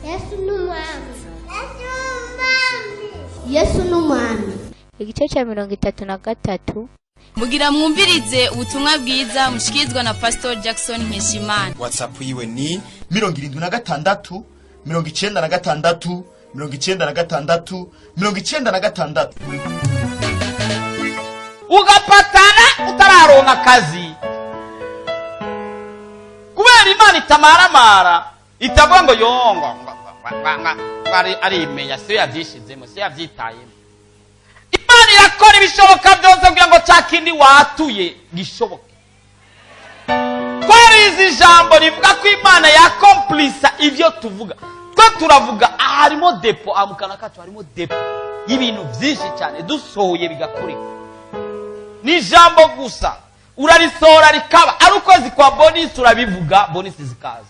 Yesu ni umwami. Yesu ni umwami. Igice cya 33. Mugira mwumvirize ubutumwa bwiza mushikirizwa na Pastor Jackson Nkeshimana. WhatsApp yiwe ni 76 96 96 96. Ugapatana utararonka akazi kubera Imana itamaramara, itavuga ngo yongo arimenya, siyo yabyishizemo, siyo yabyitayemo. Imana irakora ibishoboka byose kugira ngo cya kindi watuye gishoboke. Twarize ijambo rivuga ko Imana yakomplisa ibyo tuvuga. Twe turavuga, harimo depo mu kanwa kacu, harimo depo y'ibintu byinshi cyane dusohoye bigakoreka. Ni ijambo gusa urarisohora rikaba. Ari ukwezi kwa bonisi urabivuga, bonisi zikaza.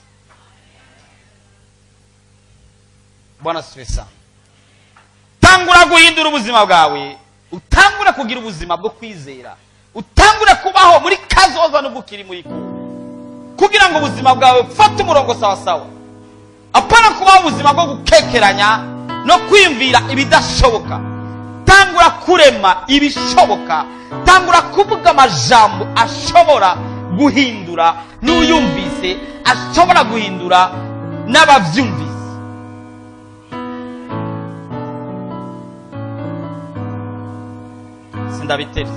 Bwana asifiwe sana. Tangura guhindura ubuzima bwawe, utangure kugira ubuzima bwo kwizera, utangure kubaho muri kazoza nubwo ukiri muri kumwe, kugira ngo ubuzima bwawe bufate umurongo sawa sawa. Apana kubaho ubuzima bwo gukekeranya no kwiyumvira ibidashoboka. Tangura kurema ibishoboka, tangura kuvuga amajambo ashobora guhindura n'uyumvise, ashobora guhindura n'abavyumvise. Sindabiteze.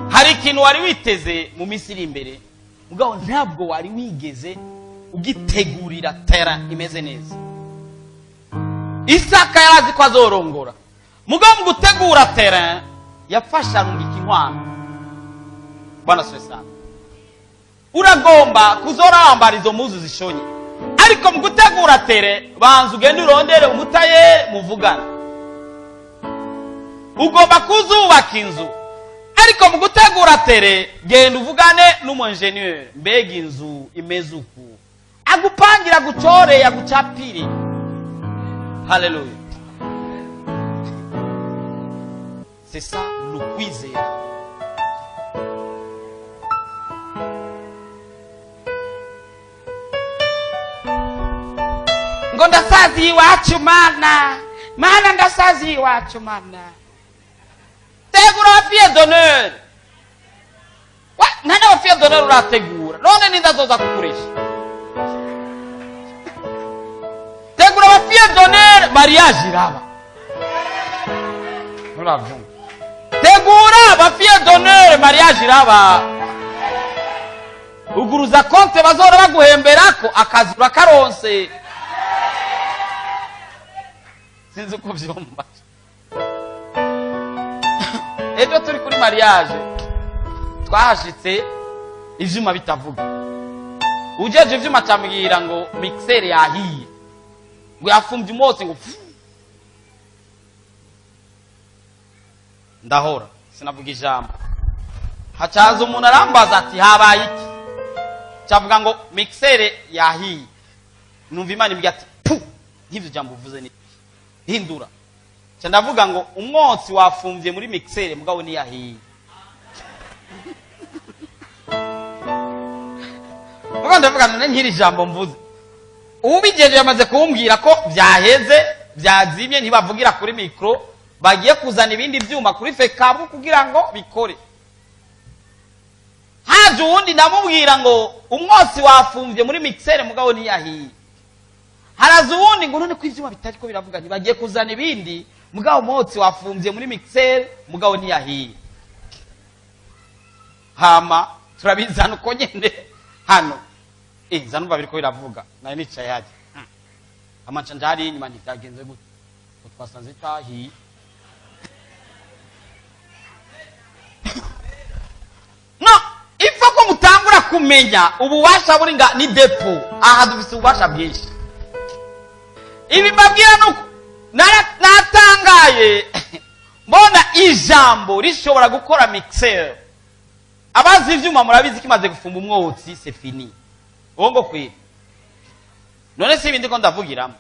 Hari ikintu wari witeze mu minsi iri imbere, mugabo ntabwo wari wigeze ugitegurira terrain imeze neza. Isaka yarazi ko azorongora, mugabo mu gutegura terrain yafashe arungika inkwano. Bwana asifiwe sana. Uragomba kuzora wambara izo mpuzu zishonye, ariko mu gutegura terrain banza ugende urondere umutaye muvugane. Ugomba kuzubaka inzu, ariko mu gutegura tere genda uvugane n'umu-ingénieur, mbega inzu imeze uku, agupangira, agucore, agucapire. Haleluya. C'est ça l'ukwizera. Ngo ndasaziye iwacu Mana, Mana ndasaziye iwacu Mana. Tegura abafille d'honneur. Nta n'abafille d'honneur urategura, none ninda azoza kukuresha? Tegura abafille d'honneur, mariage iraba. Nturavyumva? Tegura abafille d'honneur, mariage iraba. Uguruza konte bazora baguhemberako, akazi urakaronse. Sinzi uko vyumva. Ejo turi kuri mariage, twahashitse ivyuma bitavuga. Ujeje ivyuma acambwira ngo mixer yahiye, ngo yafumvye umwotsi, ngo fu. Ndahora sinavuga ijambo. Hacaza umuntu arambaza ati habaye iki? Cavuga ngo mixer yahiye. Numva Imana imbwira ati pu, nk'ivyo jambo uvuze ni hindura. Ca ndavuga ngo umwotsi wafumvye muri mixer, mugabo ntiyahiye. Mugabo ndavuga none nk'iri jambo mvuze, ubigejeje yamaze kumbwira ko vyaheze, vyazimye, ntibavugira kuri micro, bagiye kuzana ibindi vyuma kuri fekabu kugira ngo bikore. Haje uwundi ndamubwira ngo umwotsi wafumvye muri mixer, mugabo ntiyahiye. Haraza uwundi ngo none ko ivyuma bitariko biravuga, ntibagiye kuzana ibindi, mugabo umwotsi wafumvye muri mixer, mugabo ntiyahiye. Hama turabizana uko nyene hano. Nza numva biriko biravuga, nari nicaye hajya. Amanca njari inyuma, ntibyagenze gute? Ngo twasanze itahiye. No ipfa ko mutangura kumenya ububasha buri nga ni depo. Aha dufise ububasha bwinshi. Ibi mbabwira nuko natangaye mbona ijambo rishobora gukora mixer. Abazi ivyuma murabizi, kimaze gufumba umwotsi, c'est fini. Uwo ngo kwira none si ibindi ko ndavugiramo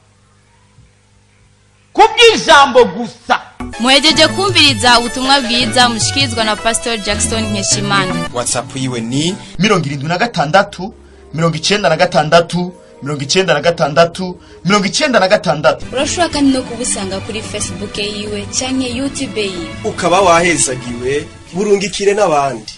kubw'ijambo gusa. Muhejeje kumviriza ubutumwa bwiza mushikirizwa na Pastor Jackson Nkeshimana. WhatsApp yiwe ni 76 96 96 96. Urashobora kandi no kubusanga kuri Facebook yiwe canke YouTube yiwe. Ukaba wahezagiwe, burungikire n'abandi.